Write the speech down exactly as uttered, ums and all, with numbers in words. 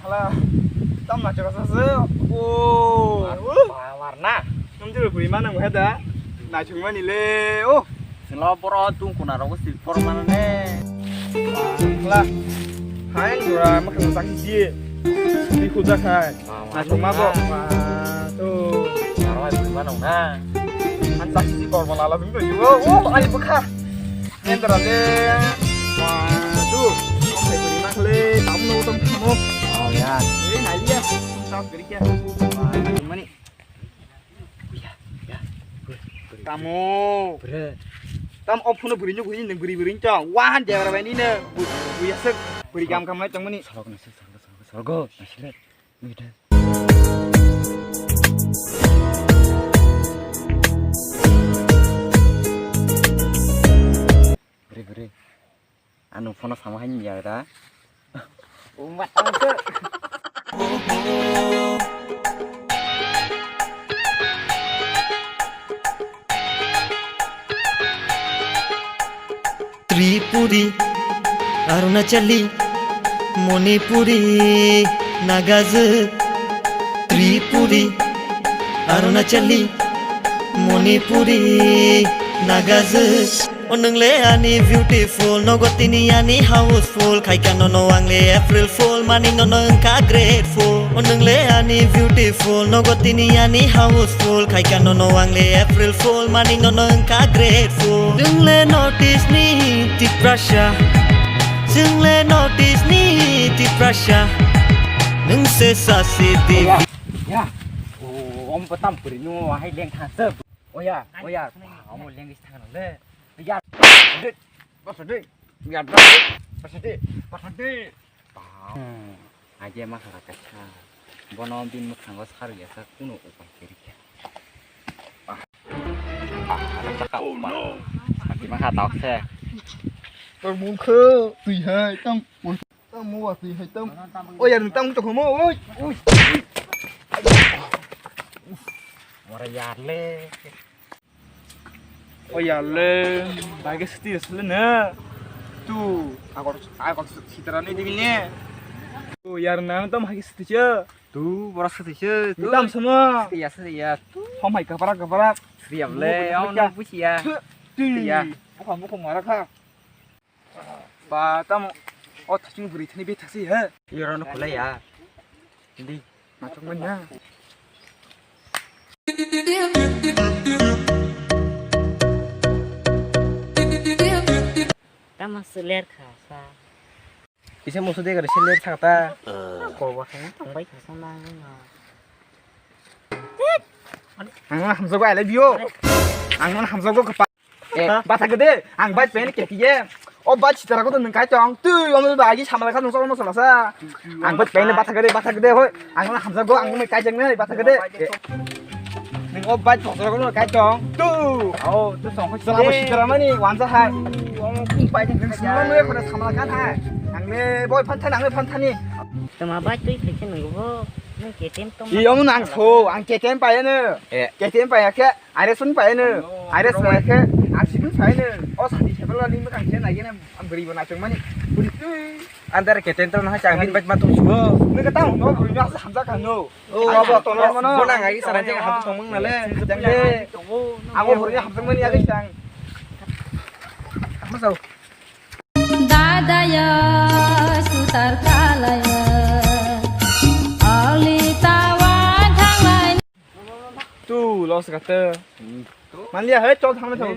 Tam na chaka sa se. Oh. Mar, mar, mar na. Nang jero buri mana ngu heda. Na chung mani le. Oh. Singlo boro tung kuna rogo si por mana ne. La. Hai dura mak nang tak si. Di khuda khai. Na chung ma bo. Wa tu. Mar wai buri mana na. An tak si por mana la bim do yo. Oh, ai bukha. Endra le. Wa tu. Om hai buri mak le. Tam no tam mo. Oh ya. Ini na iya. Tam beri kya. Wa mani. Tamo. Bre. Tam o phuno bwrwi nw bwrwi nw bwrwi bwrwi nw chong. Wahan jebra bai nini. Buya sek bwrwi kam kam nai tongmani. Sorok nasi sorok sorok sorok nasi le. Mide. Bre bre. Ano phone sama hai ni ya da. Umat tamo se. Tripuri, Arunachali, Manipuri, Nagazu, Tripuri, Arunachali, Manipuri, Nagazu. O nwng le ani beautiful, nogo tini ani houseful. Khaika nono ang le April Fool, mani nono wngkha grateful. O nwng le ani beautiful, nogo tini ani houseful. Khaika nono ang le April Fool, mani nono wngkha grateful. Nwng le North East ni Tiprasa, nwng le North East ni Tiprasa. Nwng se sasi di. Ya, ya. O, om patam puri no, hai leng thang se. Oya, oya, omo language thang le. Ya, dei, basa dei. Ya, basa dei, basa dei. Aje ma kha kasa. Bono bin mukhango saru ya sa kuno upai kiri kya. Sakima kha tau se. Tor mukha tui hai tam. Tamo watwi hai tam. O yar, nwng tamo tongkha mo, oi, oi. Ora yar le. O yar le, bai ke siti sele ne. Tu, agor, agor sitara ne digi ne. Tu yar na tam hai siti che. Tu, bora siti che. Tu tam sama. Siti ya, siti ya. Tu. Hom hai kapara kapara. Siti ya le, au na busi ya. Tu. Siti ya. Buka buka mara kha. Ba, tamo, o thachung bwrwi thani betha se, he? Yoro no khulai ya. Hindi. Machung manya. Tamo seler kha sa. Kisa musu de gare seler sakta. Ko ba kha tong bai kha sa na. Ang hamjago, I love you. Ang hamjago kapa. Eh, bata gede, ang bike pen ke kiye. O bike sitara ko nwng kai tong. Tu, omo ba agi samala ka nwng solo solo sa. Ang bike pen bata gede, bata gede hoi. Ang nwng hamjago, ang nwng kai jeng nai bata gede. Eh. Nwng o bike sitara ko nwng kai tong. Tu. Oh, tu song ko sala sitara mani wansa hai. Omo kum pai jeng nwng sala nwng ko samala kan hai. Ang le boy phan thani, ang le phan thani. Tama bike twi thai khe nwng bo. Nwng K T M tong. I omo nang so, ang K T M pai ano. Eh. K T M pai ya khe. Aire sun pai no, aire sun pai khe, ang sibin pai no. O sati sebela ni mwkhang se nai gene, ang bwrwi bo naisong mani. Bwrwi twi. Andar ke tento na chang bin baj ma tung suo. Nung ka tang no, bwrwi no hamjak ka no. O abo to no mano. Bo nang ai sara je ham tong mang na le. Jang de. Ang bwrwi hamjak mani agi sang. Hamjak. Dadayo sutar kalayo, ali tawan thanglai. Tu, los kata. Manliya hai, chol thangna thang.